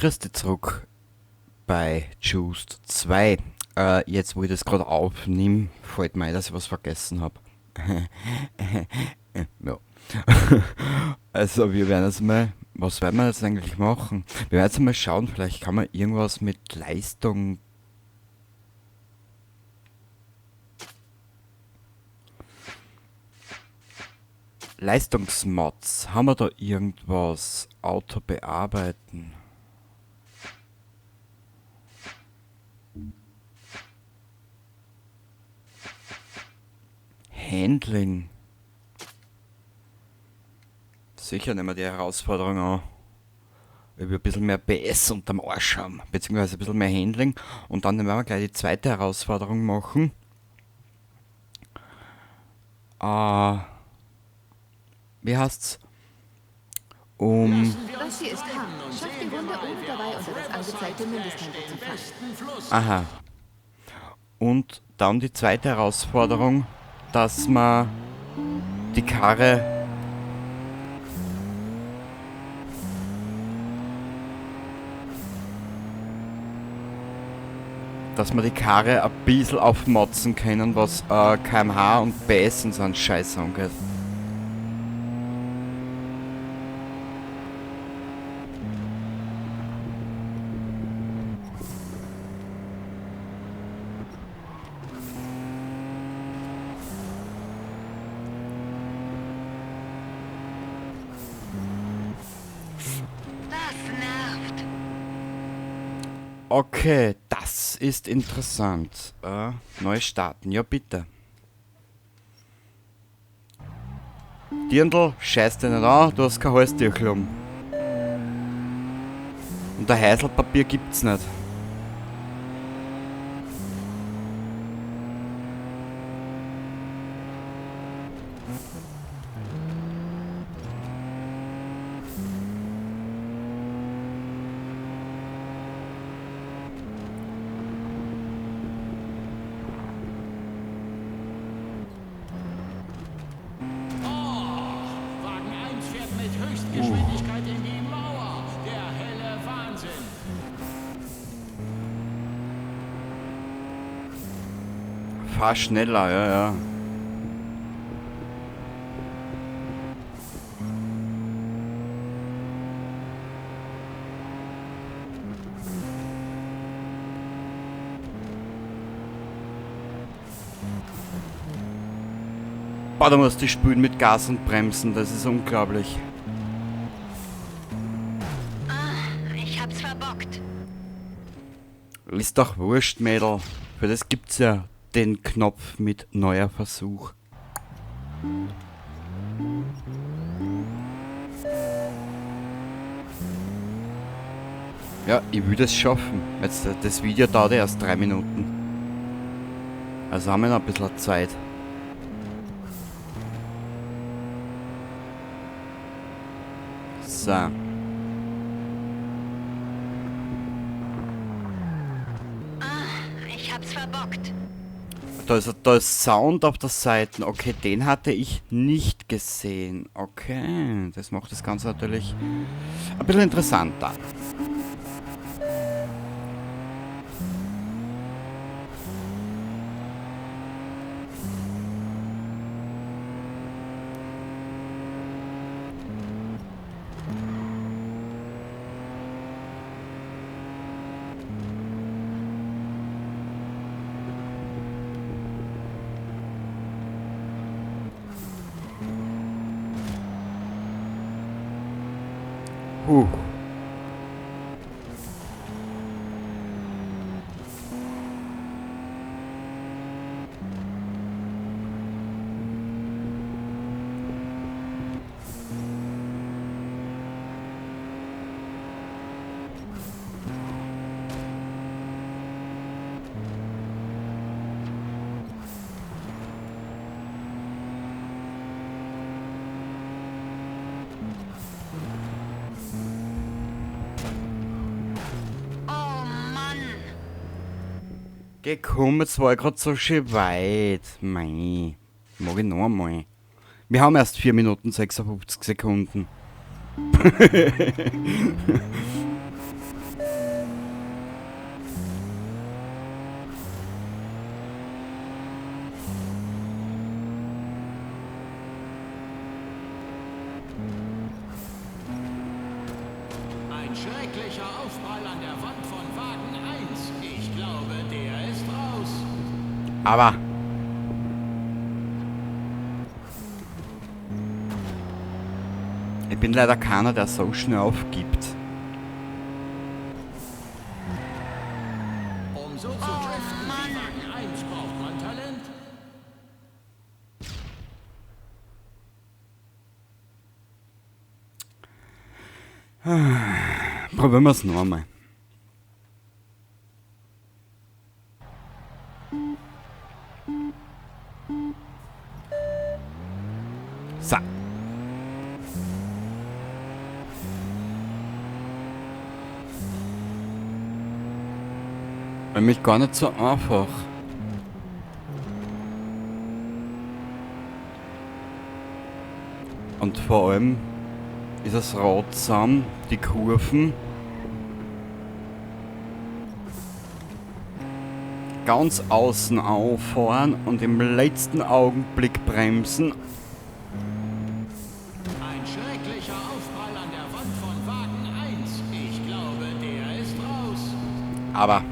Grüß dich zurück bei Juiced 2. Jetzt, wo ich das gerade aufnehme, fällt mir ein, dass ich was vergessen hab. Ja. Also wir werden jetzt mal, was werden wir jetzt eigentlich machen? Wir werden jetzt mal schauen, vielleicht kann man irgendwas mit Leistung... Leistungsmods. Haben wir da irgendwas? Auto bearbeiten. Handling. Sicher nehmen wir die Herausforderung an. Ich will ein bisschen mehr PS unterm Arsch haben, beziehungsweise ein bisschen mehr Handling. Und dann werden wir gleich die zweite Herausforderung machen. Wie heißt's? Das hier ist H. Schaff die Runde, ohne dabei unter das angezeigte Mindesttempo zu fallen. Aha. Und dann die zweite Herausforderung, dass man die Karre ein bisschen aufmotzen können, was kmh und PS und so einen Scheiß angeht. Okay, das ist interessant. Neu starten, ja bitte. Dirndl, scheiß dich nicht an, du hast kein Halstüchel um. Und ein Heiselpapier gibt's nicht. Geschwindigkeit in die Mauer. Der helle Wahnsinn. Fahr schneller, ja, ja. Boah, da musst du spülen mit Gas und Bremsen, das ist unglaublich. Ist doch wurscht, Mädel. Für das gibt's ja den Knopf mit neuer Versuch. Ja, ich will das schaffen. Jetzt, das Video dauert ja erst 3 Minuten. Also haben wir noch ein bisschen Zeit. So. Da ist Sound auf der Seite. Okay, den hatte ich nicht gesehen. Okay, das macht das Ganze natürlich ein bisschen interessanter. Puh. Geh, komm, jetzt war ich grad so schön weit. Mei, mag ich noch einmal. Wir haben erst 4 Minuten 56 Sekunden. schrecklicher Aufprall an der Wand von Wagen 1. Ich glaube, der ist raus. Aber ich bin leider keiner, der so schnell aufgibt. Um so zu driften wie Wagen 1 braucht man Talent. Probieren wir es noch einmal. So. Nämlich gar nicht so einfach. Und vor allem ist es ratsam, die Kurven ganz außen auffahren und im letzten Augenblick bremsen. Ein schrecklicher Aufprall an der Wand von Wagen 1. Ich glaube, der ist raus. Aber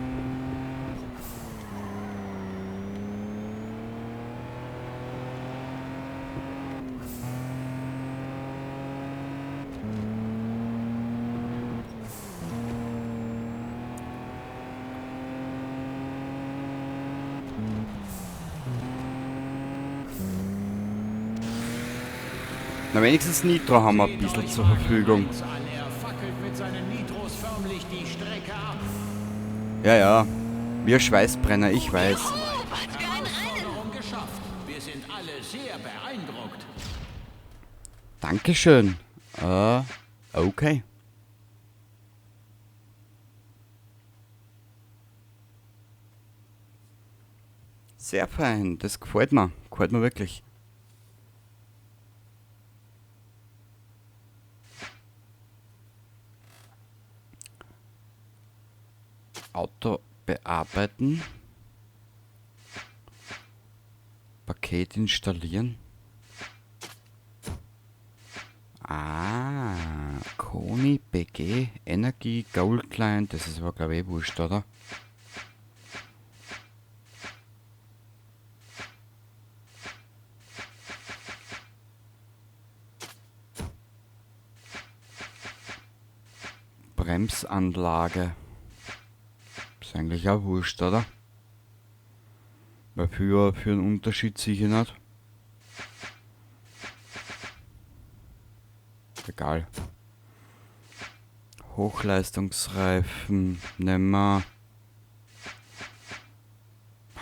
na, wenigstens Nitro haben wir ein bisschen zur Verfügung. Ja, ja. Wir Schweißbrenner, ich weiß. Dankeschön. Okay. Sehr fein, das gefällt mir. Gefällt mir wirklich. Auto bearbeiten. Paket installieren. Ah, Koni, BG, Energie, Gold Client, das ist aber glaube ich eh wurscht, oder? Bremsanlage. Ist eigentlich auch wurscht, oder? Weil für einen Unterschied sicher nicht. Egal. Hochleistungsreifen. Nehmen wir.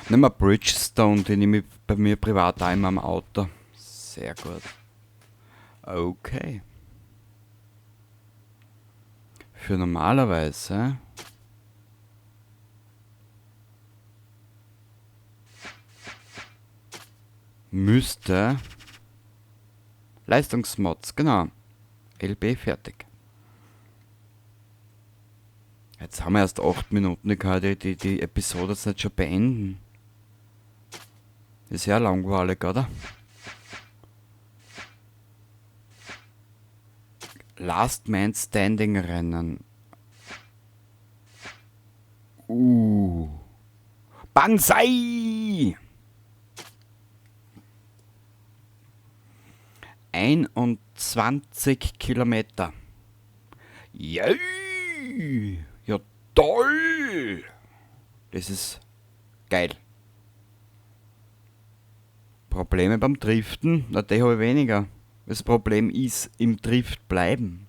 Nehmen wir Bridgestone, den nehme ich bei mir privat auch immer am Auto. Sehr gut. Okay. Für normalerweise. Müsste Leistungsmods, genau. LB fertig. Jetzt haben wir erst 8 Minuten, ich kann die Episode jetzt nicht schon beenden. Ist ja langweilig, oder? Last Man Standing Rennen. Banzai! 21 Kilometer. Yay! Ja, toll! Das ist geil. Probleme beim Driften? Na, die habe ich weniger. Das Problem ist, im Drift bleiben.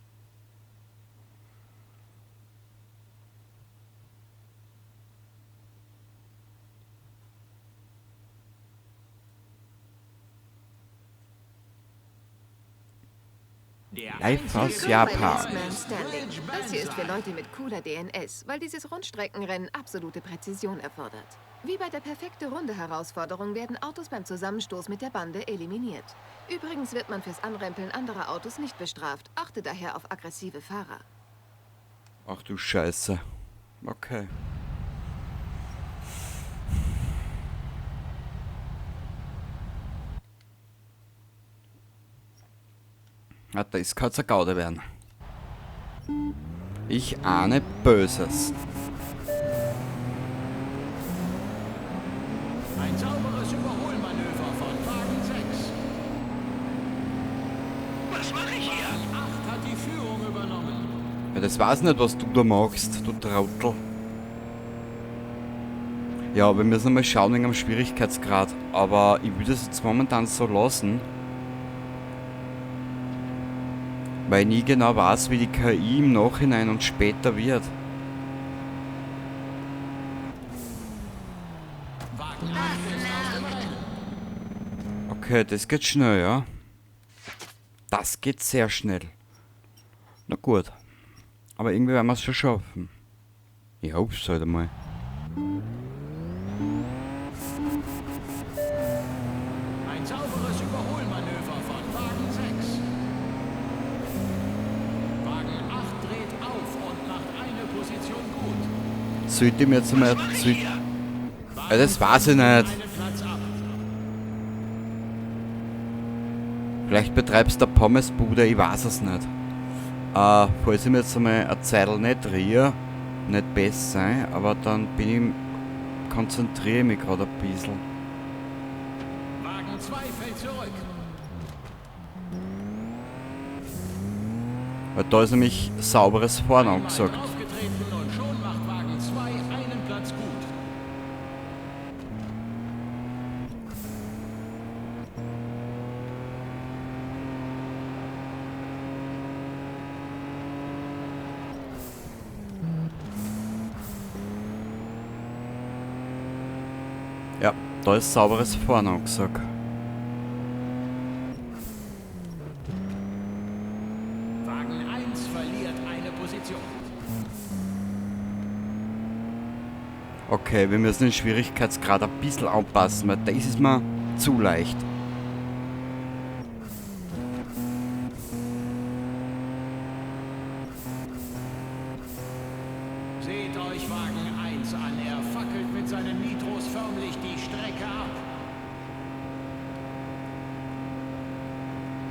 Live aus Japan. Das hier ist für Leute mit cooler DNS, weil dieses Rundstreckenrennen absolute Präzision erfordert. Wie bei der perfekte Runde Herausforderung werden Autos beim Zusammenstoß mit der Bande eliminiert. Übrigens wird man fürs Anrempeln anderer Autos nicht bestraft. Achte daher auf aggressive Fahrer. Ach du Scheiße. Okay. Ah, das kann eine Gaude werden. Ich ahne Böses. Ein sauberes Überholmanöver von Wagen 6. Was mache ich hier? Wagen 8 hat die Führung übernommen. Ja, das weiß nicht, was du da machst, du Trottel. Ja, wir müssen mal schauen wegen dem Schwierigkeitsgrad. Aber ich würde es jetzt momentan so lassen. Weil ich nie genau weiß, wie die KI im Nachhinein und später wird. Wagen 8 ist aus dem Rennen. Okay, das geht schnell, ja. Das geht sehr schnell. Na gut. Aber irgendwie werden wir es schon schaffen. Ich hoffe es halt einmal. Ein sauberes Überholmanöver von Wagen 6. Wagen 8 dreht auf und macht eine Position gut. Sollte ich mir jetzt einmal... Ja, das weiß ich nicht. Vielleicht betreibst du eine Pommesbude, ich weiß es nicht. Falls ich mir jetzt einmal eine Zeitl nicht riere, nicht besser sein, aber dann bin ich, konzentriere ich mich gerade ein bisschen. Wagen 2 fällt zurück. Weil da ist nämlich sauberes Fahren angesagt. Aufgetreten und schon macht Wagen 2 einen Platz gut. Ja, da ist sauberes Fahren angesagt. Wagen 1 verliert eine Position. Okay, wir müssen den Schwierigkeitsgrad ein bisschen anpassen, weil das ist mir zu leicht. Seht euch Wagen 1 an, er fackelt mit seinen Nitros förmlich die Strecke ab.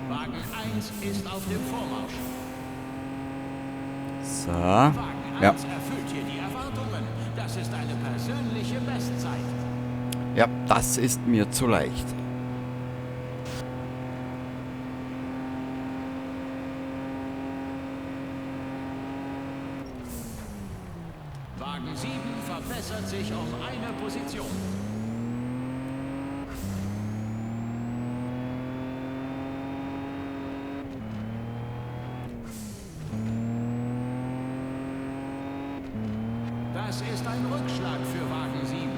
Wagen 1 ist auf dem Vormarsch. So. Wagen Ja. 1 erfüllt hier die Erwartungen. Das ist eine persönliche Bestzeit. Ja, das ist mir zu leicht. Wagen 7 verbessert sich um eine Position. Das ist ein Rückschlag für Wagen 7.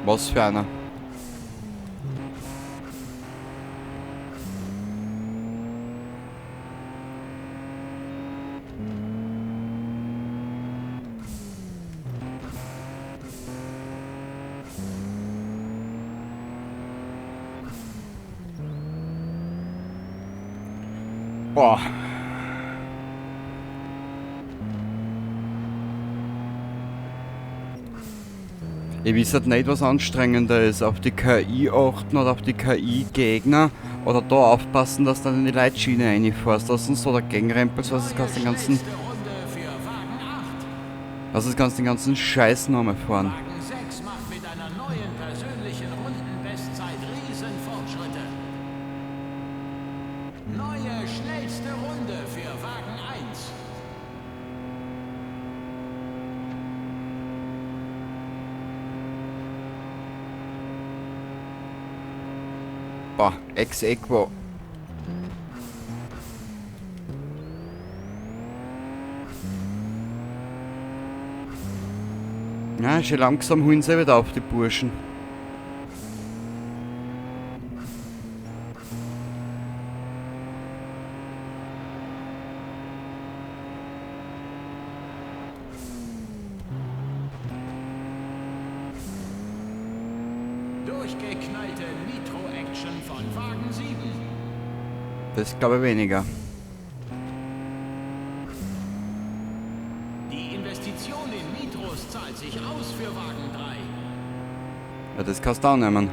Was für einer? Boah. Ich weiß halt nicht, was anstrengender ist, auf die KI achten oder auf die K I-Gegner oder da aufpassen, dass du dann in die Leitschiene reinfährst, dass sonst so der Gegenrempel, so dass kannst den ganzen, das ist ganz den ganzen Scheiß nochmal fahren. Wagen 6 macht mit einer neuen persönlichen Rundenbestzeit Riesenfortschritte. Neue schnellste Runde für Wagen 1. Boah, ex aequo. Ja, schon langsam holen sie wieder auf, die Burschen. Durchgeknallte Nitro-Action von Wagen 7. Das glaube ich weniger. Die Investition in Nitros zahlt sich aus für Wagen 3. Ja, das kannst du auch nehmen.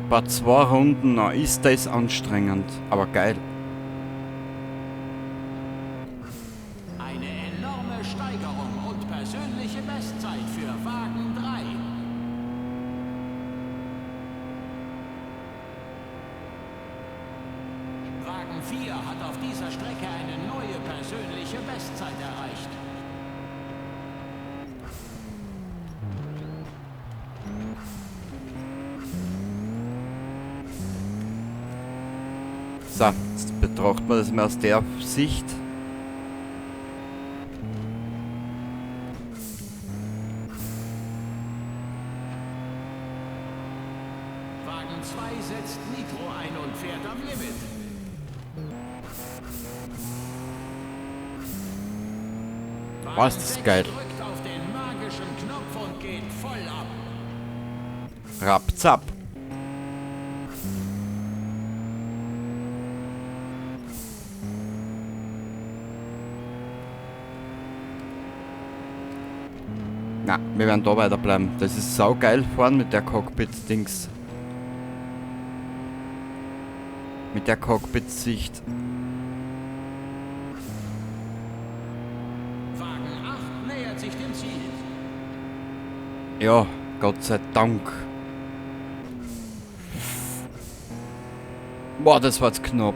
Bei 2 Runden, na, ist das anstrengend, aber geil. Eine enorme Steigerung und persönliche Bestzeit für Wagen 3. Wagen 4 hat auf dieser Strecke eine neue persönliche Bestzeit erreicht. So, jetzt betrachten wir das mal aus der Sicht. Wagen 2 setzt Nitro ein und fährt am Limit. Was, das ist geil. Drückt auf den magischen Knopf und geht voll ab. Rapzap. Na, wir werden da weiterbleiben. Das ist saugeil fahren mit der Cockpit-Dings. Mit der Cockpit-Sicht. Wagen 8 nähert sich dem Ziel. Ja, Gott sei Dank. Boah, das war jetzt knapp.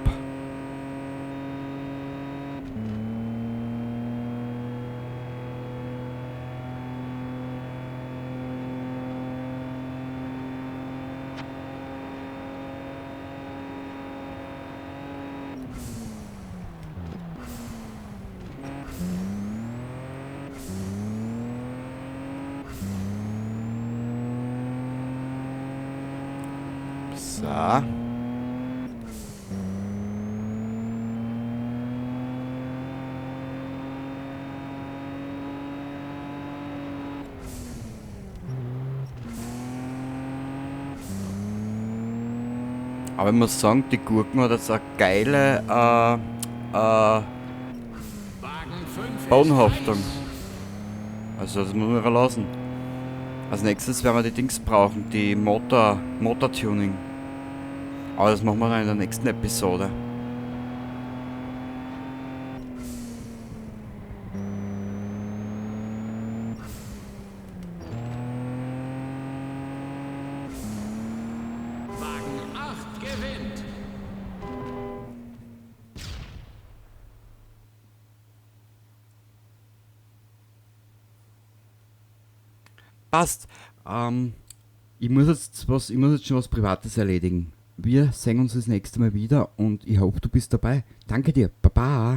So. Aber ich muss sagen, die Gurken hat jetzt eine geile Bodenhaftung. Also das muss man ja lassen. Als nächstes werden wir die Dings brauchen, die Motor-Tuning. Aber das machen wir dann in der nächsten Episode. Wagen 8 gewinnt. Passt. Ich muss jetzt was, ich muss jetzt schon was Privates erledigen. Wir sehen uns das nächste Mal wieder und ich hoffe, du bist dabei. Danke dir. Baba.